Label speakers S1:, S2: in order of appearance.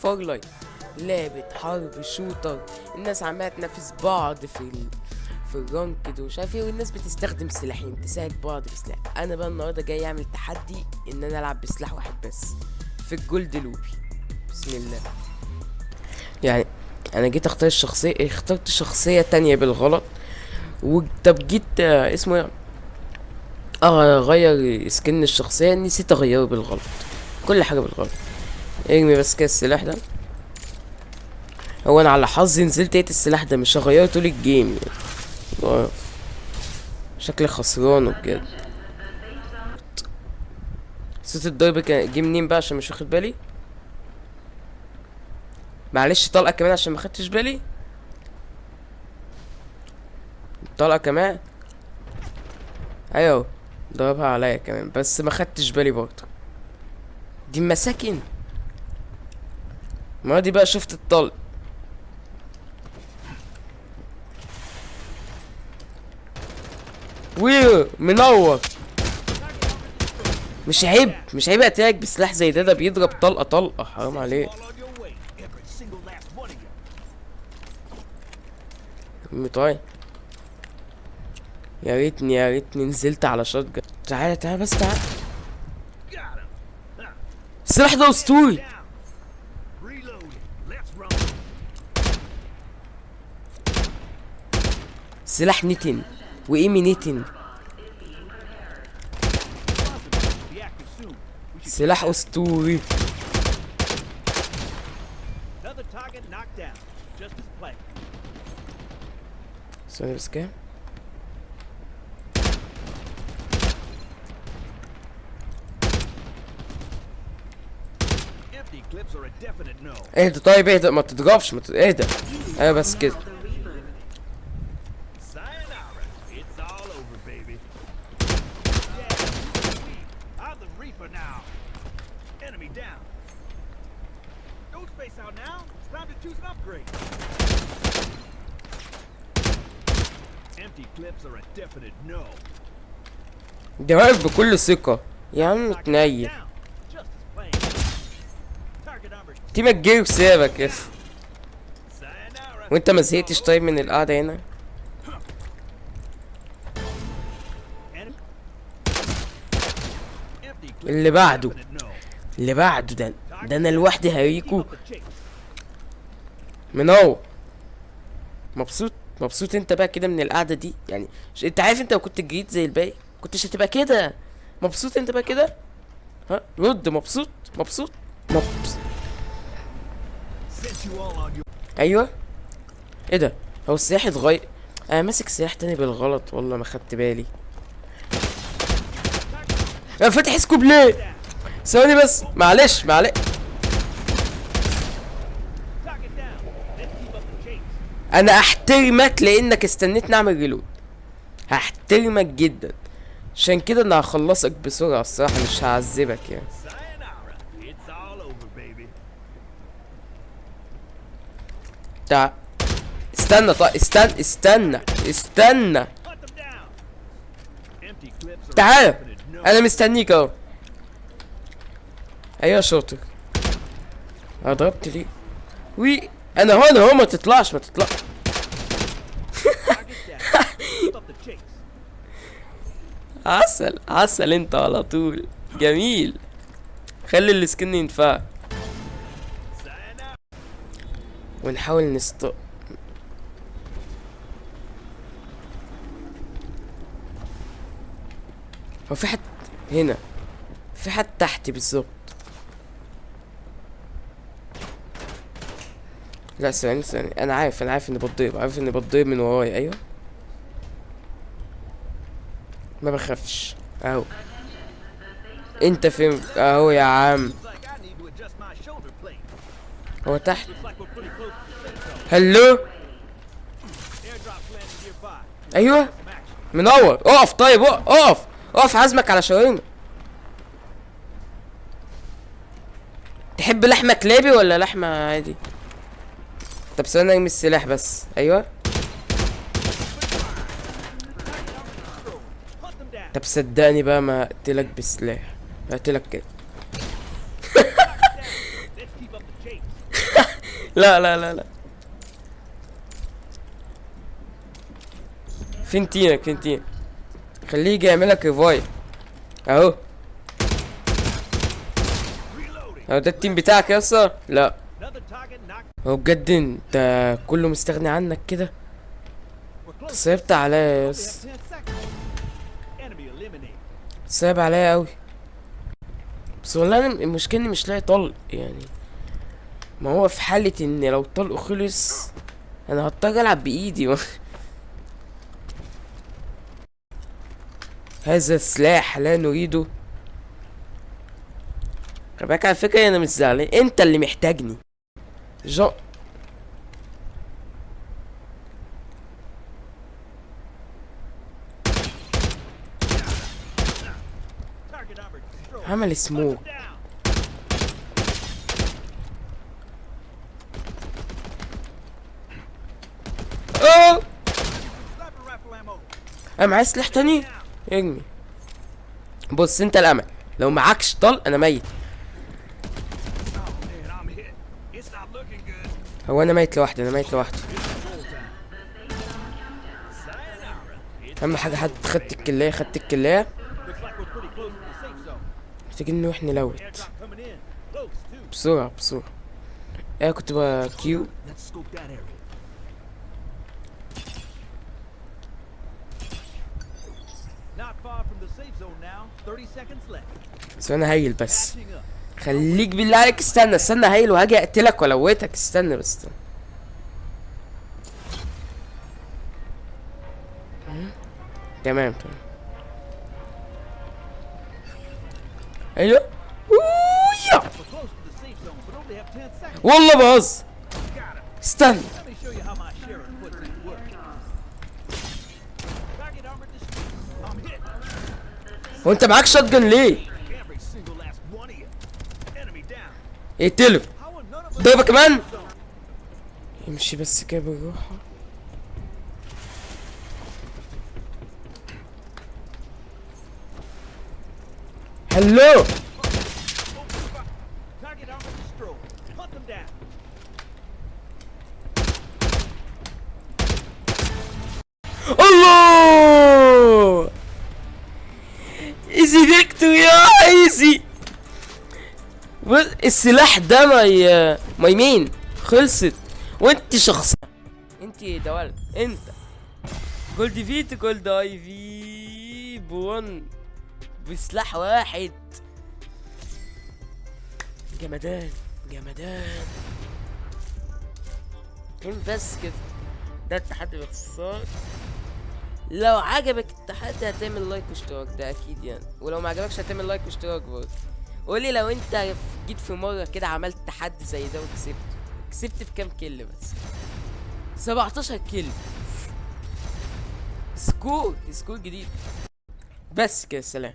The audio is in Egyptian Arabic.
S1: Farlight، لعبة حرب shooter. الناس عمالة تنافس بعض في ال ranked ومش عارف ايه، والناس بتستخدم سلاحين تساعد بعض بسلاح. انا بقى النهارده جاي اعمل تحدي ان انا العب بسلاح واحد بس في ال gold lobby. بسم الله. يعني انا جيت اختار الشخصية، اخترت شخصية تانية بالغلط. وطب جيت اسمه ايه، اغير skin الشخصية، نسيت اغيره بالغلط. كل حاجة بالغلط. ارمي بس كده السلاح ده. هو انا على حظي نزلت لقيت السلاح ده مش هغيره طول ال game يعني. شكلي خسران وكده. صوت الضرب كان جه منين بقى عشان مش واخد بالي؟ معلش طلقة كمان عشان ما خدتش بالي. طلقة كمان. ايوه ضربها عليا كمان بس ما خدتش بالي برضه. دي مساكن. ما دي بقى شفت الطلق. وي منور. مش عيب، مش عيب اقتلك بسلاح زي ده، ده بيضرب طلقة طلقة، حرام عليك. طيب يا ريتني، يا ريتني نزلت على shotgun. تعالى تعالى بس تعالى. السلاح ده اسطوري. سلاح نتن وايمي نتن، سلاح اسطوري. ثواني بس كده. اهدى طيب، اهدى، ما تضربش، ما اهدى. ايوه بس كده. ده واقف بكل ثقة يا عم. تنيل تيمك جه وسابك يا اخي. وانت ما زهقتش طيب من القعدة هنا؟ اللي بعده، اللي بعده ده، ده انا لوحدي هريكو. منور. مبسوط، مبسوط انت بقى كده من القعدة دي يعني؟ انت عارف انت لو كنت جريت زي الباقي كنتش هتبقى كده. مبسوط انت بقى كده؟ ها رد. مبسوط، مبسوط، مبسوط. ايوه. ايه ده؟ هو السلاح اتغير؟ انا ماسك سلاح تاني بالغلط والله ما خدت بالي. انا فاتح scope ليه؟ ثواني بس، معلش معلش. انا احترمك لانك استنيت نعمل reload، هحترمك جدا. عشان كده انا هخلصك بسرعة الصراحة، مش هعذبك يعني. تعال استنى، طيب استنى استنى استنى، تعال انا مستنيك اهو. ايوه شاطر. انا ضربت ليه؟ وي انا هون اهو، ما تطلعش ما تطلعش. عسل عسل انت على طول، جميل. خلي السكن ينفعك. ونحاول نست، هو في حد هنا؟ في حد تحتي بالظبط. لا ثواني ثواني، انا عارف، انا عارف اني بتضرب، عارف اني بتضرب من ورايا. ايوه ما بخافش اهو. انت فين اهو يا عم؟ هو تحت. هلو. ايوه منور. اقف طيب، اقف اقف، عزمك على شاورما. تحب لحمه كلابي ولا لحمه عادي؟ طب استنى ارمي السلاح بس. ايوه طب صدقني بقى ما اقتلك بسلاح، هقتلك كده. لا لا لا لا، فين team ك؟ فين team؟ خليه يجي يعملك revive. اهو هو ده ال team بتاعك يا اسطى؟ لا هو بجد انت كله مستغني عنك كده. صعبت عليا يا اسطى، صعب عليا قوي. بس والله انا المشكلة اني مش لاقي طلق يعني. ما هو في حاله ان لو الطلق خلص انا هضطر العب بايدي. هذا السلاح لا نريده. خلي بالك على فكرة انا مش زعلان، انت اللي محتاجني. جو عمل سموك. اوه انا معايا سلاح تاني. ارمي. بص انت الامل، لو معكش طلق انا ميت. هو انا ميت لوحدي، انا ميت لوحدي. اهم حاجة حد خدت الكلايه، خدت الكلايه. محتاجين نروح ن loot بسرعة بسرعة. ايه كنت بقى Q. بس انا heal بس، خليك بالله عليك. استنى استنى heal وهاجي اقتلك وا loot ك. استنى بس استنى. تمام تمام. ايوه والله باظ. استنى هو انت معاك shotgun ليه؟ اقتله. ضربه كمان. امشي بس كده بالراحة. هلو الله، easy victory يا easy. بص السلاح ده my main خلصت. وانت شخص، انت ده ولد، انت gold في gold IV ب1 بسلاح واحد. جمدان جمدان. بس كده ده التحدي باختصار. لو عجبك التحدي هتعمل like واشتراك، ده اكيد يعني. ولو ما عجبكش هتعمل like واشتراك برضه. قولي لو انت جيت في مرة كده عملت تحدي زي ده وكسبت، كسبت بكام kill؟ بس 17 kill. score جديد. بس كده، سلام.